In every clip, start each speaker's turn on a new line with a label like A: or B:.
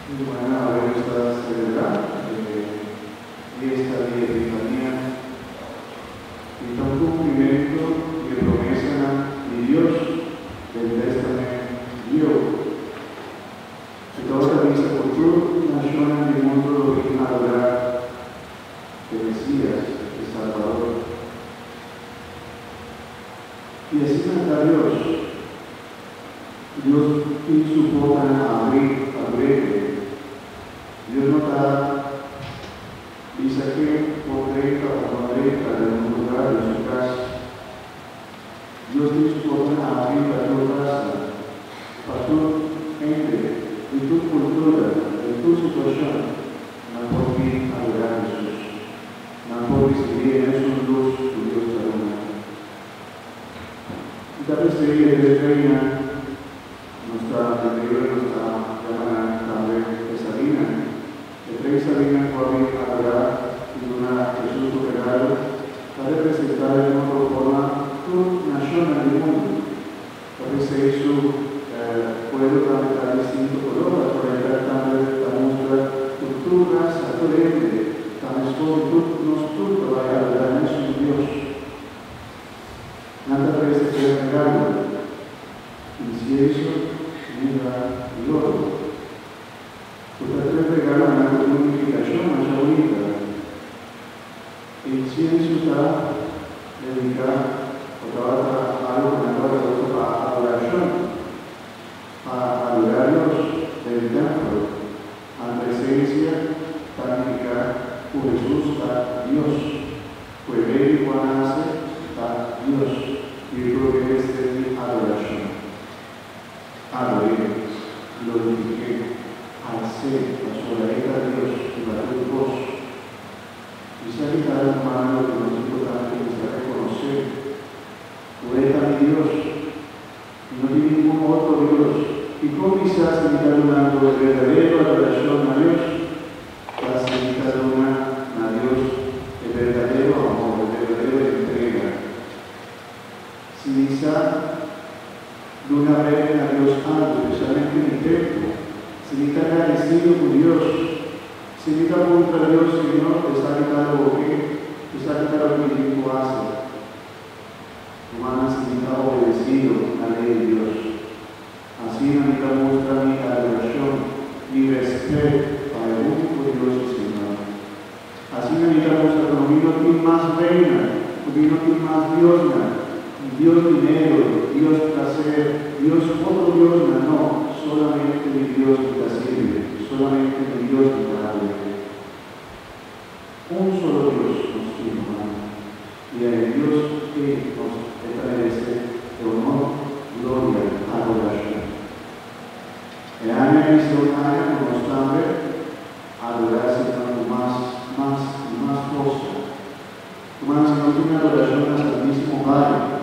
A: Rumannan, awe nos ta selebrá e fiesta di Epifania i ta un kumplimentu di e promesanan di Dios den Tèstamènt Bieu. E tabata bisa ku tur nashonnan di mundu lo bin adorá e Mesías, e Salbador. I asina ta Dios. Dios tin su portanan abrí pa breve. Dios no ta bisa ken por drenta o no drenta den un lugar den su kas. Dios tin su portanan abrí pa tur rasa, pa tur hende, di tur kultura, den tur situashon, nan por bin adorá Hesus. Nan por risibí e mesun lus ku Dios ta duna. I ta p'esei e tres reina nos ta den Beibel nos ta yama nan tambe e sabinan. E tres sabinan ku a bin adorá i duna Hesus su regalo ta representá den un otro forma tur nashonnan di mundu. Ta p'esei su pueblo tambe ta distinto kolor, pasobra e ta tambe ta mustra ku tur rasa, tur hende ta meskos i tur nos tur ta bai adorá mesun Dios. Nan ta trese tres regalo, incienso, mirra i oro. Ku ta tres regalonan ku tin un nifikashon masha bunita. E incienso ta dediká o tabata algu ku nan tabata usa pa adorashon, pa adorá Dios den tèmpel. Anto esensia ta nifiká ku Hesus ta Dios. Ku e baby ku a nase ta Dios i e tur loke mester di adorashon. Ador'é, glorifik'é, als'é pasobra e ta Dios riba tur kos. I sa ki ta humano loke nos importante mester rekonosé ku e ta mi Dios i no tin ningun otro Dios. I kon bisa si mi ta dunando e berdadero adorashon na Dios? Ta si mi ta duna na Dios e berdadero amor, e berdadero entrega. Si mi sa duna bek na Dios algu, spesialmente mi tempu, si mi ta agradesido ku Dios, si mi ta puntra Dios, Señor, esaki ta lo bo ke? Esaki ta loke mi tin ku hasi? Rumannan, si mi ta obedesido na lei di Dios, Asina mi ta mustra mi adorashon, mi rèspèt pa e úniko Dios i Señor. Asina mi ta mustra ku mi no tin mas reinan, ku mi no tin mas diosnan, dios dinero, dios plaser, dios otro diosnan, no, solamente mi Dios mi ta sirbi, solamente mi Dios mi ta ador'é. Un solo Dios nos tin, rumannan, i a e Dios ei nos e ta meresé e honor, gloria, adorashon. E aña ei ser un aña ku nos tambe adorá Señor ku mas, mas i mas forsa. Rumannan, si nos tin adorashon na Santísimo, bai,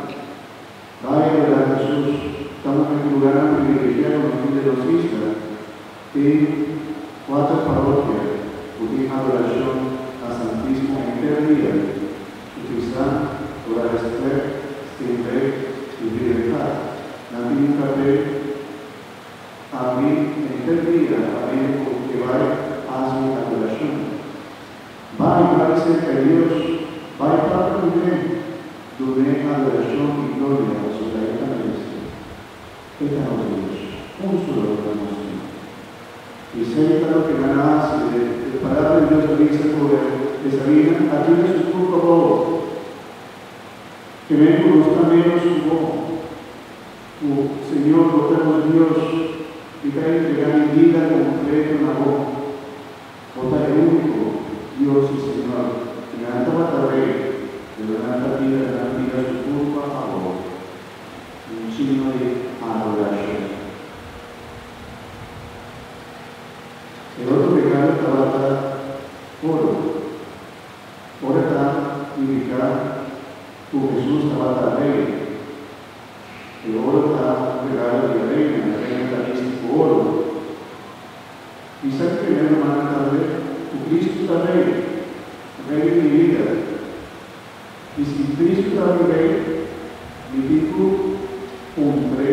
A: bai adorá Hesus. Ta un lugarnan privilegiá ku nos tin den nos isla. Tin kuater parokia ku tin adorashon na Santismo henter dia, Suffisant, Oranjestrek, Steenbeek i Brievengat. Nan tin un kapel abrí henter dia pa hende ku ke bai hasi adorashon. Bai, bai serka Dios, bai papia ku n'e, dun'é adorashon i gloria pasobra e ta meresé. E ta nos Dios, un solo ta nos tin. Esei ta loke nan a hasi, e Palabra di Dios a bisa ku e sabinan a tira su kurpa abou. Ke men ku nos ta ménos ku bo, ku Señor bo ta nos Dios, mi ta entregá mi bida kompleto na bo. Bo ta e úniko Dios i Señor, i nan tabata rei, pero nan ta tira nan bida su kurpa abou. Un signo di adorashon. E otro regalo tabata oro. Ora ta indiká ku Hesus tabata rei. E oro ta un regalo di e reina, e reina ta bisti ku oro. Bisa ki primer rumannan tambe ku Kristu ta rei, rei di mi bida. I si Kristu ta mi Rei, mi tin ku puntr'é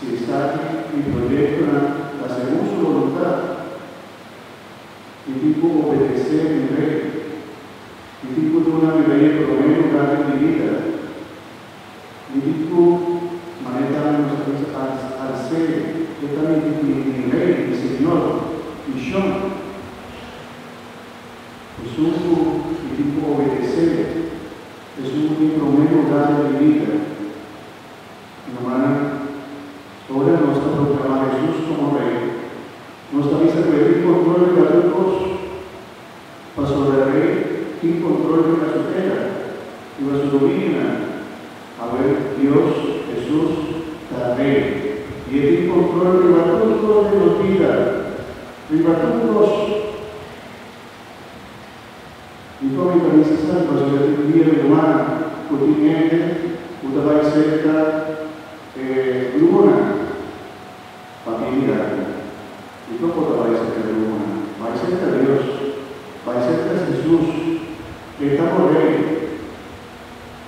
A: Si esaki mi proyektonan ta segun su boluntat, mi tin ku obedesé mi Rei. Mi tin ku duna mi Rei e promé lugá den mi bida. Mi tin ku, manera tambe nos ta bisa als'é, e ta mi mi Rei, mi Señor, mi Shon. Esun ku mi tin ku obedesé, esun ku tin promé lugá den mi bida. Rumannan, ora nos ta proklamá Hesus komo Rei, nos ta bisa ku e tin kontrol riba tur kos. Pasobra e Rei tin kontrol riba su tera, riba su dominionan. Awel, Dios, Hesus, ta Rei, i e tin kontrol riba tur kos den nos bida, riba tur kos. Dikon mi ta bisa esaki? Pasobra tin dia mi rumannan ku tin hende ku ta bai serka e gruponan pa pidi algu. Dikon bo ta bai serka e gruponan? Bai serka Dios. Bai serka Hesus. E ta bo Rei.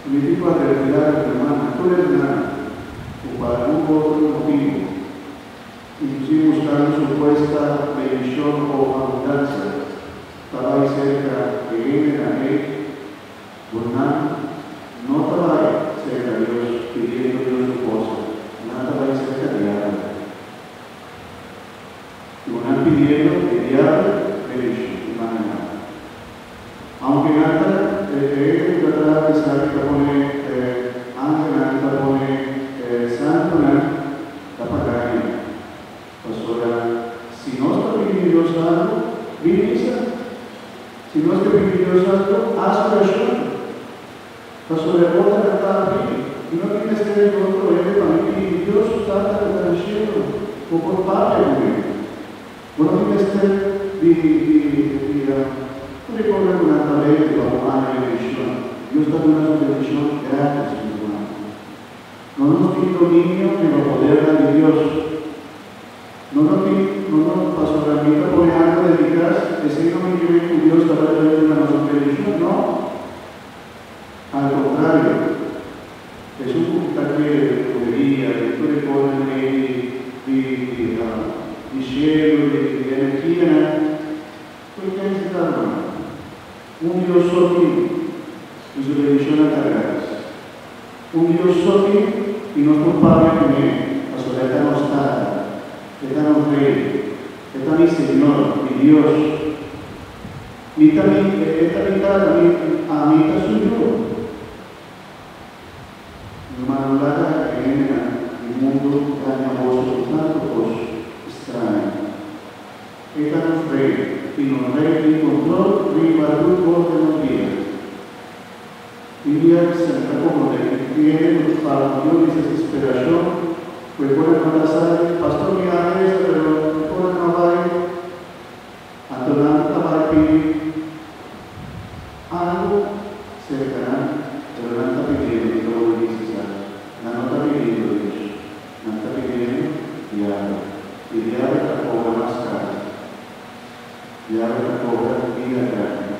A: I mi tin ku advertí algu, mi rumannan, tur esnan ku pa algun otro motibu, inklusive buskando supuesta bendishon o abundansia, ta bai serka e hendenan ei, bo nan no ta bai serka Dios pidiendo Dios su forsa, nan ta bai serka diabel. I bo nan pidiendo e diabel bendishon i manera. Aunke nan ta e hende ku ta traha esaki ta pone e angelnan ku ta pone e santunan ta paga hende. Pasobra si nos ta pidi Dios algu, bin misa. Si nos ta pidi Dios algu, hasi orashon. Pasobra e portanan ta abrí i no tin mester di otro hende pa mi pidi Dios su Tata ku ta na shelu. Bo por papia ku mi. Bo no tin mester di di di tur e kosnan ku nan ta bende pa bo haña bendishon. Dios ta duna su bendishon gratis, mi ruman. No nos tin dominio riba podernan di Dios. No no tin, no no, pasobra mi ta pone algo den mi kas, esei no mi ke ku Dios ta bai bai duna nos un bendishon, no. Al kontrario, esun ku ta kere den bruheria, den tur e kosnan ei di, di, di, di shelu, di, di energianan, tur ken si ta, hermano? Un Dios so tin, i su bendishonnan ta gratis. Un Dios so tin i nos por papia ku n'e, pasobra e ta nos Tata, e ta nos Rei, e ta mi Señor, mi Dios. Mi ta mi, e ta mi Tata, mi, ami ta su yu. Mi rumannan laga e hendenan di mundu daña boso ku tantu kos straño. E ta nos Rei, i nos Rei tin kontrol riba tur kos den nos bida. Tin dia senta como de tiene cu pa Dios di desesperacion cu e pone no ta sali, Pastor mi a reza pero e pone no a bay, anto nan ta bay pidi algo cerca nan, pero nan ta pidiendo, mi ta worde bisa sa, nan no ta pidiendo Dios, nan ta pidiendo diabel, y diabel ta cobra mas caro, diabel ta cobra bida grandi.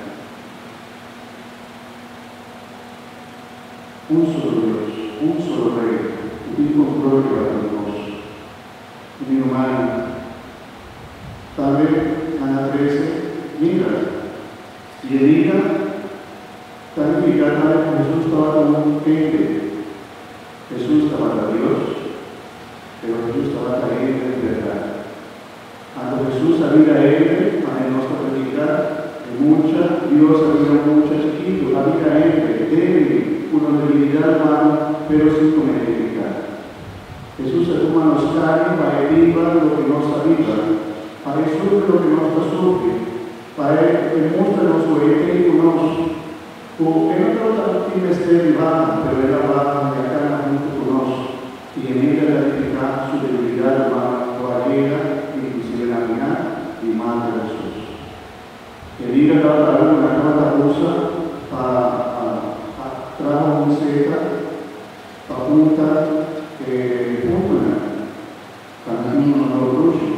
A: Un solo Dios, un solo Rey, ku tin kontrol riba tur kos. I mi rumannan, tambe nan a trese mirra. I e mirra ta nifiká tambe ku Hesus tabata un hende. Hesus tabata Dios, pero Hesus tabata hende di bèrdat. Anto Hesus a bira hende, manera nos ta prediká, e mucha, Dios a bira un mucha chikitu, a bira hende, débil, ku nos debilidat humano, pero sin komete piká. Hesus a tuma nos karni pa e biba loke nos ta biba, pa e sufri loke nos ta sufri, pa e e mustra nos ku e tei ku nos, ku e no tabata tin mester di baha, pero el a baha i a kana huntu ku nos. I e meta ta nifiká su debilidat humano ku a yega inklusive na final di mata Hesus. E liga tabata algu ku nan tabata usa pa traha un seta pa punta e puntonan pa nan tin un olor dushi.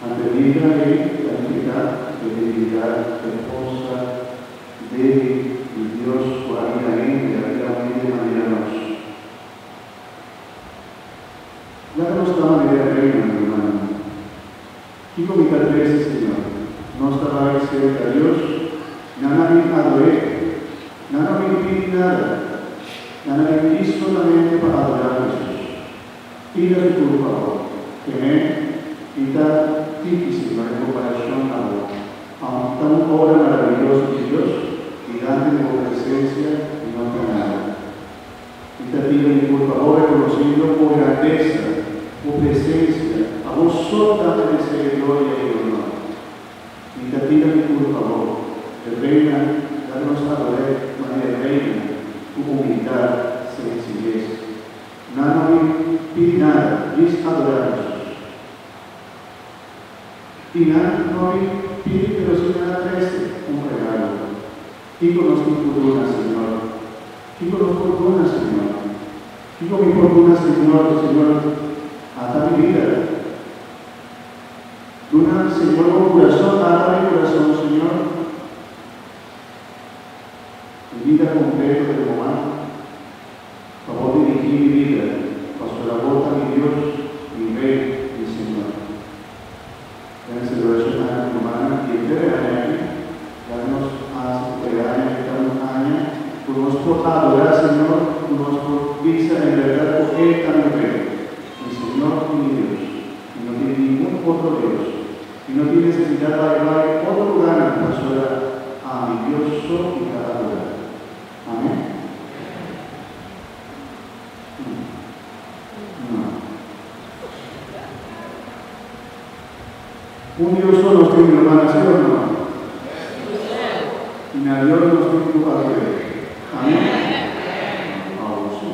A: Anto e liga ei ta nifiká e debilidat, e forsa Débil di Dios ku a bira hende, a bira un hende manera nos. ta trese, Señor. Nos ta bai serka Dios, nan a bin ador'é. Nan no bin pidi nada. Nan a bin djis solamente pa adorá Hesus. Tira su tur pa bo. Kemé i ta tiki, Señor, en komparashon na bo. Aunke ta un obra maraviyoso di Dios, dilanti di bo presencia mi no ta nada. Mi ta tira mi tur pa bo, reconociendo bo grandesa, bo presencia, abo so ta merecé gloria i honor. Mi ta tira mi tur pa bo. E reina, laga nos ador'é manera e reina, ku humildad, sencillez. Nan no bin pidi nada, djis adorá Hesus. I nan no bin pidi pero si nan a trese un regalo. Kiko nos tin ku duna Señor? Kiko nos por duna Señor? Kiko mi por duna Señor? Señor, ata mi bida. Duna Señor bo kurason, ata mi kurason, Señor. Mi bida kompleto den bo man. Pa bo dirigí mi bida, pasobra bo ta mi Dios, mi Rey, mi Señor. Den e selebrashon aki rumannan di henter e aña aki, laga nos hasi ku e aña aki ta un aña ku nos por adorá Señor, ku nos por bisa en bèrdat ku E ta mi Rey, mi Señor i mi Dios, i no tin ningun otro Dios, i no tin nesesidat bai bai otro lugánan pasobra ami Dios so mi ta adorá. Amen? No. Un Dios so nos tin, hermana, si o no? I na Dios nos tin ku ador'é. Amen? Awo si.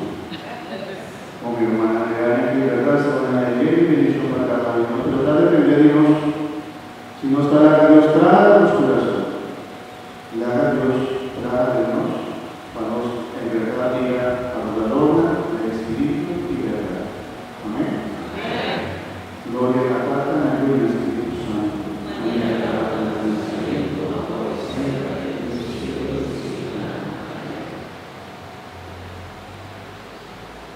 A: O mi hermana, e aña aki bèrdat sa un aña yen di bendishon pa kada un di nos, pero ta dependé di nos si nos ta laga Dios traha den nos kurason. Laga Dios traha den nos pa nos en bèrdat diga.